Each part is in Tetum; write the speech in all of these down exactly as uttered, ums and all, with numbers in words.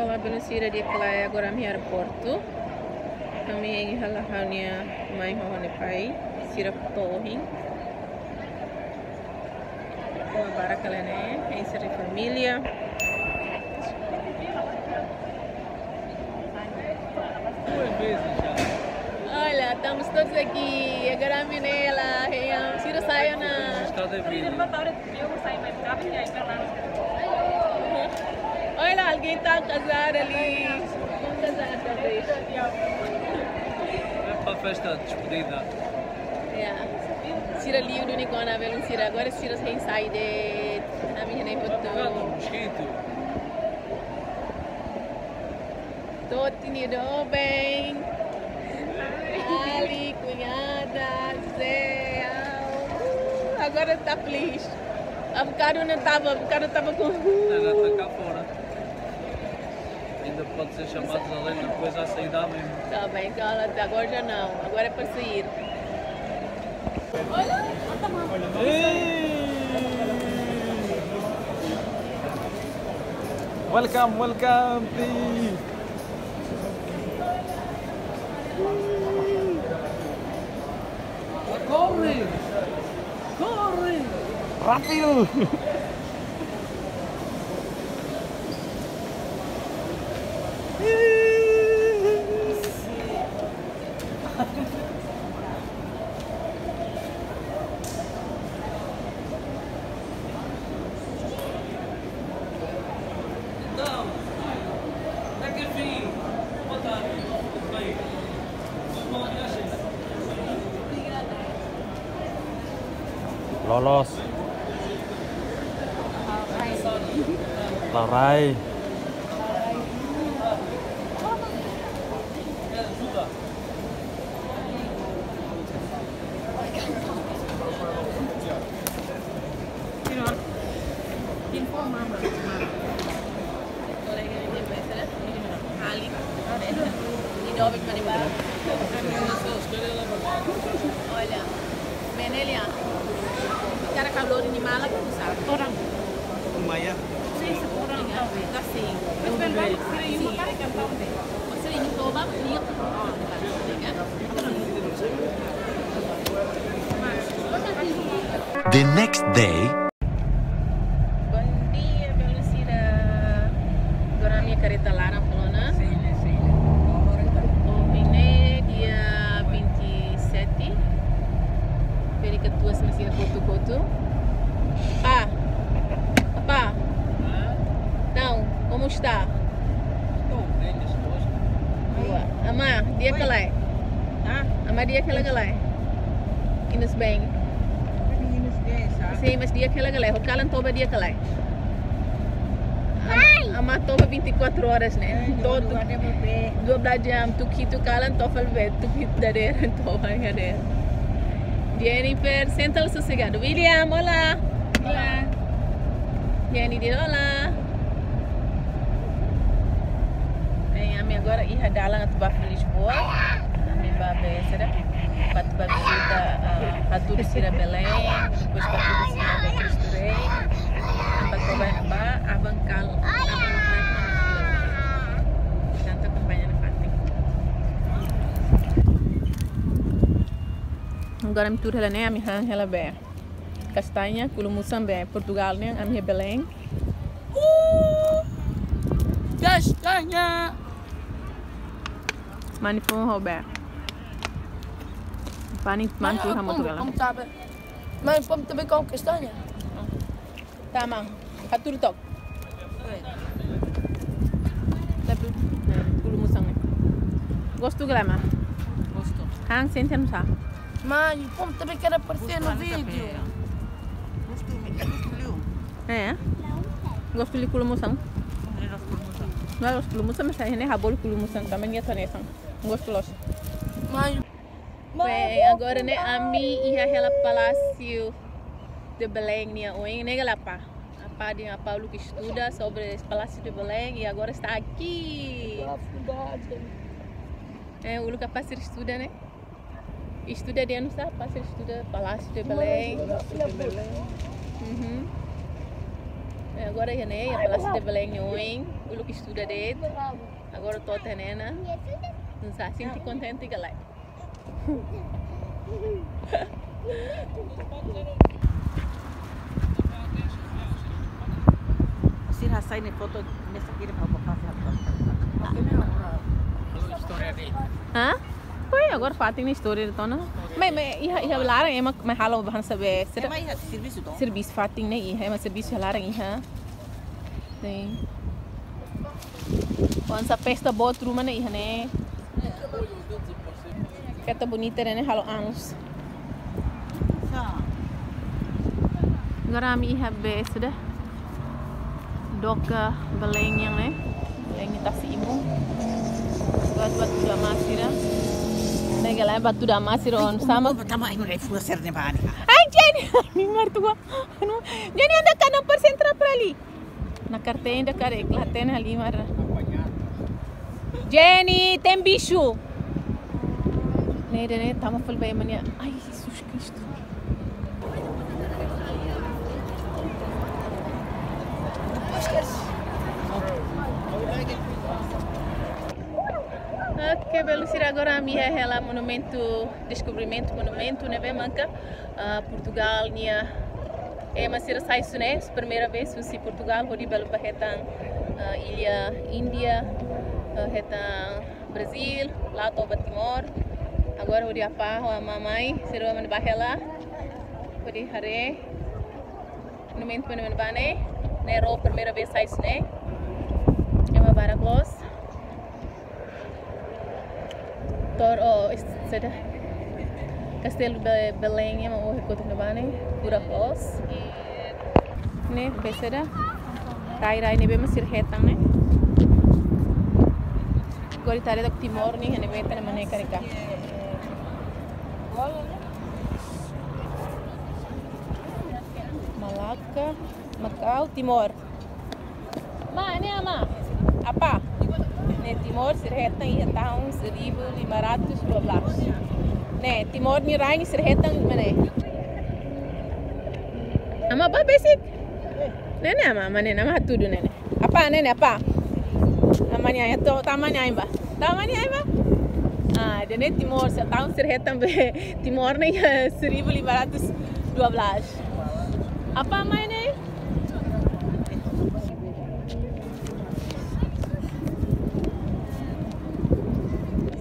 Olá, belun sira, di'ak ka lae? Agora ami aeroportu. Ami hein hela ha'u-nia mãe ho ha'u-nia pai. Sira to'o ohin. Uma baraka ne'e, hein sira-nia família. Olha, estamos todos aqui. Agora a Minela, hein, sira sai ona. Está de vídeo. Olha, alguém tá casado ali. Um casado, talvez. É pra festa de despedida. Yeah. Sira liu duni kona belun sira. Agora sira hein sai de'it. Ami hein foto. Mosquito. Toti nia doben. Ali, cunhada, Zé, ah, uh, agora tá feliz. Avocado não tava, avocado tava com, uh. Ela tá cá fora. Ainda pode ser chamado além, depois a saída mesmo. Tá bem, então ela, agora já não. Agora é para sair. Hey! Welcome, welcome, please. Corre! Corre! Rápido! Então, até que enfim, boa tarde. Bem, uma boa viagem. Lolos. Larai. Olha, Menelia, cara calor de mala que não sabe. Orang. Maya. Sim, se orang. Tá sim. Mas bem, vamos querer ir para cantar um tempo. The next day. Bom dia, belun sira. Agora ami kareta laran fali ona. Sim, sim. Ohin ne'e dia vinte e sete. Peri katuas masih kotu-kotu. Pá. Pá. Então, como está? Estou bem disposto. Boa. Amá, di'ak ka lae? Hã? Amá, di'ak ka lae? Inus bem. Inus bem, sabe? Sim, mas di'ak ka lae? Ho kalan toba di'ak ka lae? Amá, amá toba vinte e quatro horas ne'e. Todo. Dua belas jam, tuku hitu kalan toba fali bee, tuku hitu dadeer, toba dadeer. Jennifer, senta sossegado. William, olá. Olá. Jenny diz olá. Bem, ami agora iha dalan atu bá Lisboa. Ami bá be sira, atu bá vizita, ah, hatudu sira Belém, depois hatudu sira be Cristo Rei. Ami bá koba, bá abankal, abankal. Portantu, akompaña nafatin. Agora ami tuur hela ne'e, ami han hela be kastaña, kulu-musan be Portugal ne'e, ami iha Belém. Uh! Kastaña! Mani fó ho be. Pani, mani fó ho Portugal. Mãe, vamos também com castanha? Tama, hatudu took. Tapi, eh, kulu-musan ne'e. Gostu ka lae, amá? Gostu. Han, sente nusá? Mãe, como também quer aparecer no vídeo? Gostu, gostu liu. É? Gostu liu kulu-musan? Gostu liu kulu-musan. Não, gostu kulu-musan, mas ne'e ha'u bolu kulu-musan, também ia tanesan. Gostu loos. Mãe. Bem, agora ne'e ami iha hela Palácio de Belém nian oin, ne'e ka lae, apá? Apá dehan apá uluk estuda sobre Palácio de Belém e agora está aqui. É, uluk apá sira estuda, né? Estuda dehan nusá, apá sira estuda Palácio de Belém. Uhum. Agora iha ne'e, iha Palácio de Belém nia oin, uluk estuda de'it. Agora to'o iha ne'e ona. Nusá, sente kontente ka lae? Sira hasai ne'e foto, mesa kiri mau buka. Halo, istória de'it. Hah? Oi, agora fatin ne'e istória de'it ona. Mai, mai, iha, iha laran, ema, mai halo bahan sabe. Sira Ema iha servisu to? Servisu fatin ne'e iha, ema servisu iha laran iha. Sim. Kuandu sa festa boot ruma ne'e iha ne'e. Festa bonita ne'e halo anus. Agora ami iha be sudah. Doka Belém nian ne'e. Belém nia tasi-ibun. Buat batu dama sira. Ne'e gala batu dama sira on sama. Tama ai mulai fua ser ne bani. Ai, Jenny, ni mertua. Anu, Jenny, anda ka nampak sentral pra ali. Na kartenda kare, la hatene halimar. Jenny, tem bicho. Ne'e, ne'e, tama fali ba ema nia. Ai, Jesus Cristo. Ok, belun sira, agora ami iha hela monumentu, deskobrimentu monumentu ne'ebé maka, ah, Portugal nia ema sira sai husi ne'e, primeira vez husi Portugal, hodi bele ba hetan, ah, illa Índia, ah, hetan Brazil, la'o to'o ba Timor. Agora hodi apá ho amá mai, sira mai ba hela. Hodi haree monumentu, monumentu ba ne'e, ne'e ró primeira vez sai husi ne'e. Ema barak loos. Tor, oh, is-, seda. Kastelu Be-, Belém, ema ohin kotuk ne'ebá ne'e, pura hoos. Ne'e, be seda. Rai-rai ne'ebé mak sira hetan ne'e. Agora ita haree took Timor nian, ne'ebé ita haree mak ne'e karik. Malaka, Makau, Timor. Amá, ne'e amá. Apá. Ne'e Timor sira hetan iha tahun seribu lima ratus dua belas. Ne'e Timor nia rai ne'e sira hetan mak ne'e. Amá ba besik. Ne'e ne'e amá, amá ne'e amá hatudu ne'e ne'e. Apá ne'e ne'e apá. Amá nia ain, to'o, to'o amá nia ain ba. To'o amá nia ain ba. Ah, ida-ne'e Timor, sira tahun sira hetan be Timor ne'e iha seribu lima ratus dua belas. Apá mai ne'e?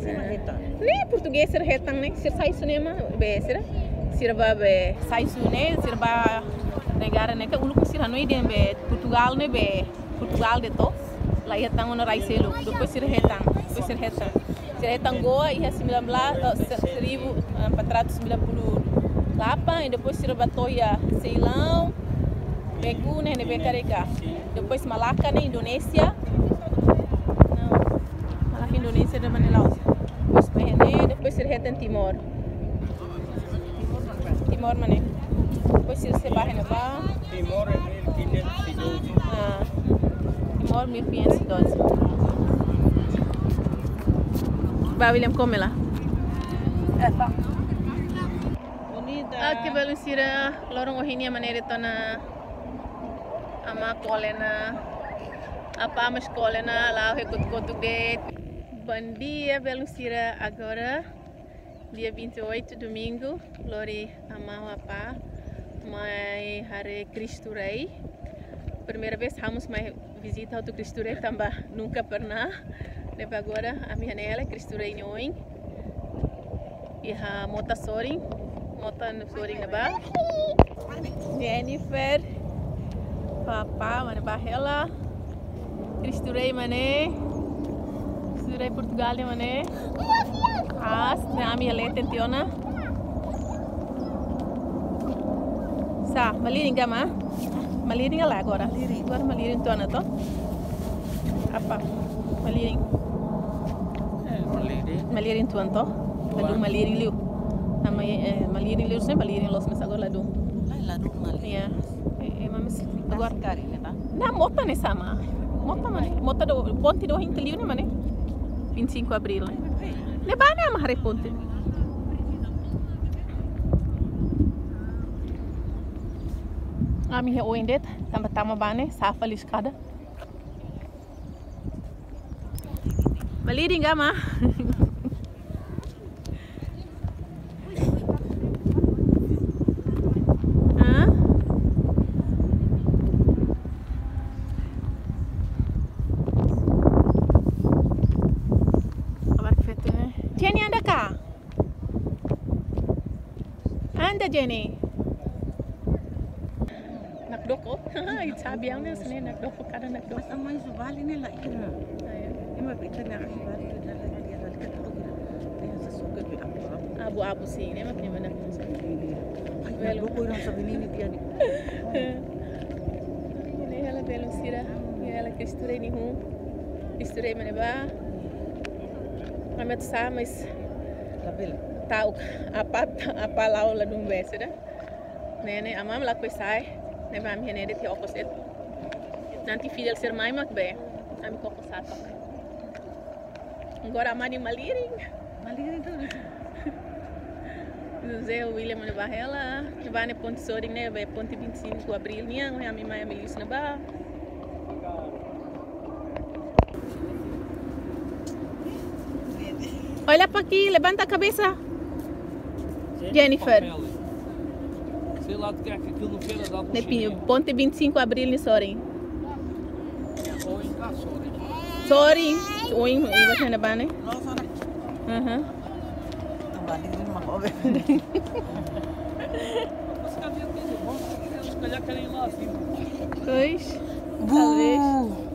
Sira hetan. Ne'e portugés sira hetan ne'e, sira sai husi ne'e mak, be sira. Sira ba be sai husi ne'e, sira ba negara ne'e ka uluk sira hanoin dehan be Portugal ne'e be Portugal de'it to. La iha tan ona rai seluk. Depois sira hetan, depois sira hetan. Sira hetan Goa iha sembilan belas, eh, se-, seribu empat ratus sembilan puluh delapan, i depois sira ba to'o iha Ceilão, Pegu ne'e, ne'ebé karik. Depois Malaka ne'e Indonézia. Não. Malaka Indonézia de Manila. Depois ba ne'e, depois sira hetan Timor. Timor mak ne'e. Depois sira sei ba ne'ebá. Timor é mil quinhentos e doze. Ah. Timor mil quinhentos e doze. Ba William, come lá. É, tá. Bonita. Ah, belun sira, loron ohin nian mak ne'e de'it ona. Amá kole ona, apá mós kole ona, la'o iha kotuk-kotuk de'it. Bom dia, belun sira, agora dia vinte e oito, domingu, lori amá ho apá mai haree Kristu Rei. Primeira vez ha'u mós mai vizita hotu Kristu Rei tanba nunka pernah. Ne'ebé agora ami haree hela Kristu Rei nia oin. Iha mota sorin, mota sorin ne'ebá. Jennifer, apá, mana ba hela. Kristu Rei mak ne'e. Kristu Rei Portugal nia mak ne'e. As, ne'e ami iha leten tiha ona. Sá, malirin ka amá? Malirin ka lae agora? Malirin. Agora malirin tiha ona to? Apá? Malirin. Eh, malirin. Malirin tiha ona to? Ladún malirin liu. Tanba, eh, malirin liu, se malirin loos, mas agora ladún. Ai, ladún malirin. Iya. Eh, eh, mas agora. Karik ne'e ta? Ne'e mota ne'e sá amá. Mota mak ne'e. Mota do, ponte do hinta liu ne'e mak ne'e. Vinte e cinco Abril ne'e. Ne'ebá ne'e amá haree ponte. Ami iha oin de'it, tanba tama ba ne'e, sa'e fali eskada. Malirin ka, Ma? Hah? Kabar feto, eh? Jenny, anda ka? Anda, Jenny. Nakdoko. Ita biang ne'e sini nakdoko, kada nakdoko. Mas amai su bali ne'e la ira. Ayo. Ima bita na ai bali ne'e la ira, la ira, la ira. Ne'e sa suka bi abu-abu. Abu-abu, sin, ne'e mak ne'e mana. Ai, belo. Nakdoko ira sa bini ni dia ni. Ne'e hela belo sira. Ne'e hela ke istura ini hu. Istura mana ba. Amet sa, mas. Labele. Ta'uk, apá, apá la'o ladún bee, sira. Ne'e, ne'e, amá mak lakohi sa'e. Ne'ebé ami iha ne'e de'it iha okos de'it. Nanti Fidel sira mai mak bee. Ami koko sa'e to'ok. Agora amá nia malirin. Malirin tu. José, William ne'e ba hela. Ne'ebá ne'e ponte sorin ne'e, be ponte vinte e cinco Abril nian, ami mai ami lius ne'ebá. Olha para aqui, levanta a cabeça. Jennifer. Sei lá do que é que aquilo no feira da Ne'e ponte vinte e cinco Abril ne'e sorin. Ou em cá, sorin. Sorin. Oi, oi, você não vai, né? Aham. Mas cabia ter de bom, se calhar querem ir lá acima. Pois, talvez.